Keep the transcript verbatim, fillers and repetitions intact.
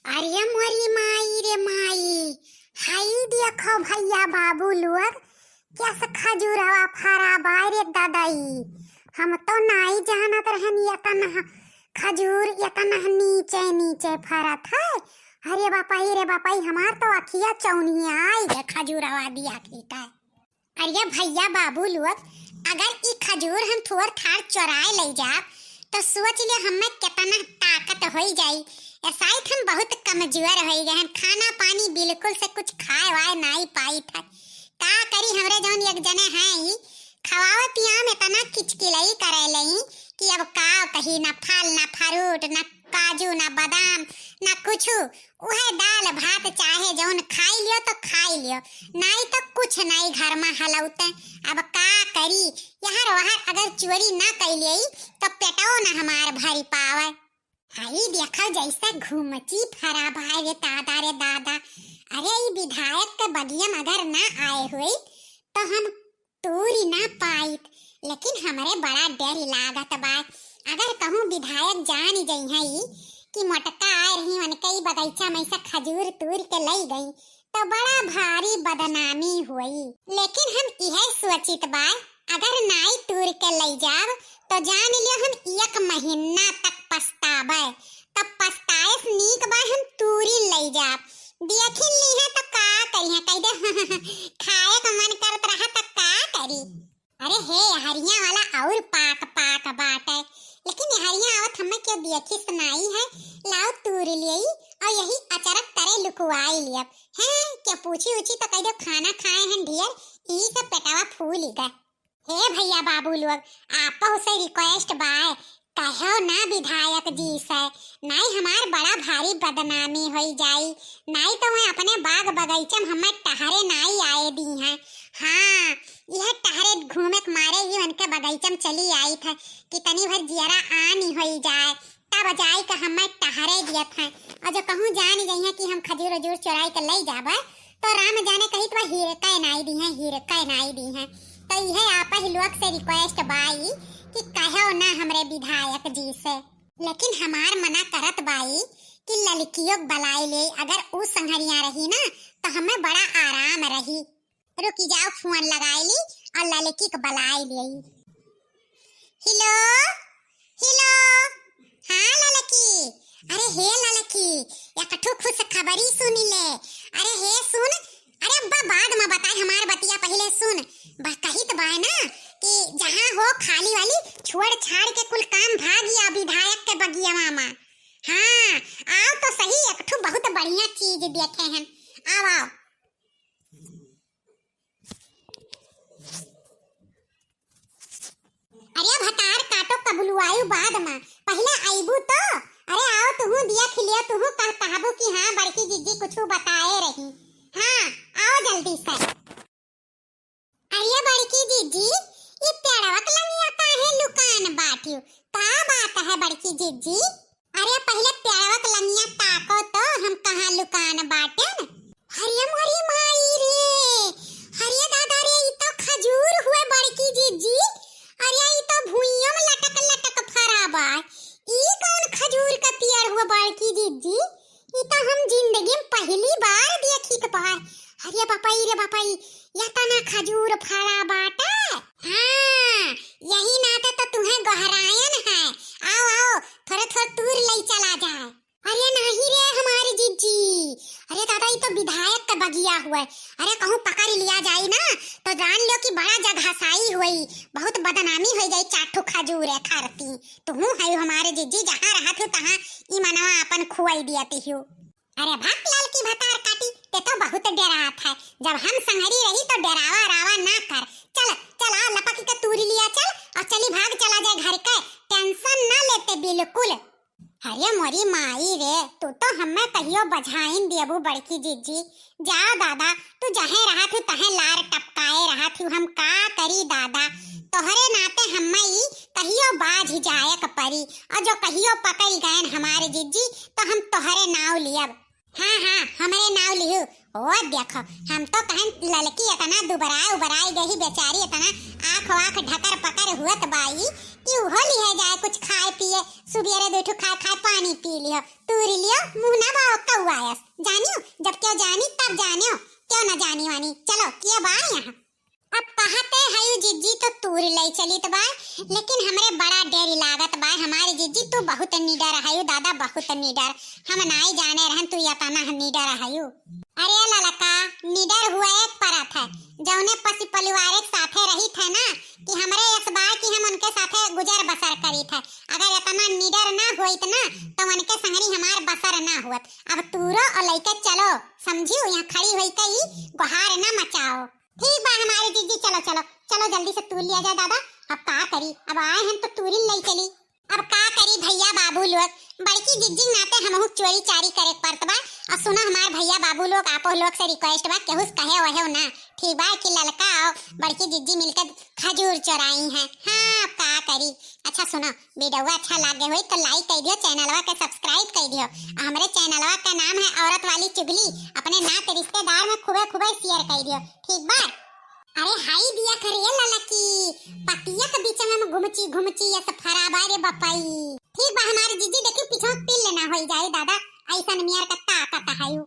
अरे मोरी माई रे माई, हई देखो भइया बाबू लोग, कैस खजूरवा फरा बाय रे ददई। हम तो नाई जानत रहन एतना खजूर एतना नीचे नीचे फरत है। अरे बापाई रे बापाई, हमार तो अखिया चौनिया आई रे खजूरवा दिया खीता है। अरे भइया बाबू लोग, अगर ई खजूर हम थोर थार चोराए लई जाब, तो सोच ले हमें केतना ताकत होई जाई। ऐसा ही हम बहुत कमजोर होई गए हैं, खाना पानी बिल्कुल से कुछ खाए वाए नाई पाई था। का करी, हमरे जौन एक जने हैं ही, खवावे पियावे में इतना किचकिलई करे लई कि अब का कही, ना फल, ना fruit, ना काजू, ना बादाम, ना कुछु। उहे दाल भात चाहे जौन खाई लियो तो खाई लियो, नाई तो कुछ नाई घर में हलौते। अब का करी, यहर वहर अगर चोरी ना कई लियई तो पेटवो ना हमार भरी पावे। हई देखो जैसे घुमची फरा बाय रे दादा रे दादा। अरे ई विधायक के बगिया में अगर ना आए होई तो हम तूरी ना पाइत, लेकिन हमरे बड़ा डर लागत बा। अगर कहूँ विधायक जान जइहैं ई कि मोटका आए रही, उनके ई बगीचा में से खजूर तूर के लई गई, तो बड़ा भारी बदनामी होई। लेकिन हम इहे सोचित बा, अगर नाई तूर के लई जाब, तो जान लियो हम एक महीना तक पछताबे। तब पछताए से नीक बा हम तूरी लई जाब। देखिन लीहे तो का करिहे, कह दे खाए का मन करत रहा तो का करी। अरे हे, हरिया वाला और पाक पाक बाटे, लेकिन ये हरिया आवत हमें क्यों देखिस नाई है। लाओ तूर लियई और यही अचरक तरे लुकुआई लियब। हैं, क्या पूछी उछी तो कह दे खाना खाए हैं ढेर, ई सब पेटवा फूल गए। हे भइया बाबू लोग, आपहू से request बाय, कहो ना विधायक जी से, नाई हमार बड़ा भारी बदनामी होई जाई, नाई तो वह अपने बाग बगीचा में हमें टहरे नाई आए दीहैं। हाँ, यह टहरे घूमे के मारे ही उनके बगीचा में चली आइत है कि तनी भर जियरा आनी होई जाए। तब जाई के हमें टहरे दियत हैं। और जो कहूँ जान जइहे कि हम खजूर उजूर चोराई के लई जाबे, तो राम जाने कही तो हिरके नाई दीहे, हिरके नाई दीहे। तो इहे आप ही लोग से request बाई कि कहो ना हमरे विधायक जी से। लेकिन हमार मना करत बाई कि ललकियो के बलाई ले, अगर उ संघरिया रही ना, तो हमें बड़ा आराम रही। रुकी जाओ, फोन लगाई ली और ललकी के बलाई ली। हेलो, हेलो, हाँ ललकी। अरे हे ललकी, एक ठो खुशखबरी सुनी ले। अरे हे सुन, अरे अब्बा बाद में बताए, हमार बतिया पहिले सुन। बा कहित बाय ना कि जहाँ हो खाली वाली छोड़ छाड़ के कुल काम भाग या विधायक के बगियावा में। हाँ, आओ तो सही, एक ठो बहुत बढ़िया चीज देखे हैं। आओ, आओ। अरे भतार काटो कबुलुआयु बाद में, पहिले अइबू तो। अरे आओ तुहू दिया खिलिया, तुहू कह कहबू कि हाँ बड़की जिज्जी कुछ बताए रही। हाँ, आओ जल्दी से। अरे बड़की जिज्जी, ये पेड़वा के लंगिया काहे लुकान बाटियो? का बात है बड़की जिज्जी? अरे पहिले पेड़वा के लंगिया ताको तो, हम कहाँ लुकान बाटेन। अरे मोरी माई रे, अरे दादा रे, ई तो खजूर हुए बड़की जिज्जी। अरे ई तो भुइयों में लटक लटक फरा बा। ई कौन खजूर का पेड़ हुए बड़की जिज्जी? ई तो हम जिंदगी में पहली बार देखी के बार। अरे बापाई रे बापाई, या तना खजूर फरा बाटे। हाँ, यही नाते तो तुम्हें गोहरायन है। आओ आओ, थोड़े थोड़े तूर लई चला जाए। अरे नाही रे हमारी जिज्जी, अरे दादा ई तो विधायक के बगिया हुए। अरे कहूँ पकड़ लिया जाई ना तो जान लो कि बड़ा जगहसाई हुई, बहुत बदनामी हो जाई। चार ठो खजूर है खरती, तुहू है हमारे जिज्जी, जहाँ रहत हो तहाँ ई मनवा अपन खुआई दिया तिहू। अरे भाग ललकी भतार काटी, ते तो बहुत डरात है। जब हम संगरी रही तो डरावा रावा ना कर। चल, चल आ लपक के तूरी लिया चल और चली भाग चला जाए घर के। टेंशन ना लेते बिल्कुल। अरे मोरी माई रे, तू तो हमें कहियो बझाइन दियबू बड़की जिज्जी। जा दादा, तू जहे रहत हू तहे लार टपकाए रहत हू, हम का करी दादा। तोहरे नाते हमें ई कहियो बाझ जाए के परी। और जो कहियो पकड़ गए हमारे जिज्जी तो हम तोहरे नाव लियब। हाँ, हाँ, हमरे नाव लिहू। ओ देखो, हम तो कहन ललकी इतना दुबराए उबराए गही बेचारी, इतना आँख वाँख ढकर पकर हुअत बाई कि उहो लिहे जाए कुछ खाए पिए, सुबेरे दो ठो खाए खाए पानी पी लियो, तूरी लियो, मुँह ना भाव कौआयस। जानियो, जब क्यों जानी तब जानियो, क्यों ना जानी वानी। चलो, ये बा यहाँ। अब कहते हयू जिज्जी तो तूरी लई चलित बाय, लेकिन हमरे बड़ा डर लागत बाय। हमारी जिज्जी तू बहुत निडर हयू दादा, बहुत निडर। हम नाई जाने रहन तू यतना निडर हयू। अरे ललका, निडर हुआ एक परत है, जौने पशु परिवार के साथे रहित है ना, कि हमरे यस बाय कि हम उनके साथे गुजर बसर करित है। अगर यतना निडर ना होइत ना, तो उनके संगरी हमार बसर ना हुअत। अब तूरो और लइके चलो, समझियो, यहाँ खड़ी होई के ई गुहार ना मचाओ। ठीक बा हमारी जिज्जी, चलो, चलो, चलो जल्दी से तूर लिया जाए दादा। अब का करी, अब आए हैं तो तूरी ले चली। अब का करी भैया बाबू लोग, बड़की जिज्जी के नाते हमहू चोरी चारी करे के पड़त बा। और सुनो हमार भैया बाबू लोग, आपो लोग से request बा, केहू से कहे वहे ना, ठीक बा, कि ललका और बड़की जिज्जी मिलके खजूर चोराई हैं। हाँ, अब का करी। अच्छा सुनो, video अच्छा लागे होई तो like कर दियो, channelवा के subscribe कर दियो। आ हमरे channelवा का नाम है औरत वाली चुगली। अपने नात रिश्तेदार में खूबे खूबे share कर दियो, ठीक बा? अरे हाई दिया करे ललकी, पतिया के बीच में घुमची घुमची ऐसे फराबा रे बपाई। ठीक बा हमारी जिज्जी, देखी पीछे पिल लेना होई जाई दादा, ऐसन मियर का ताकत है यू।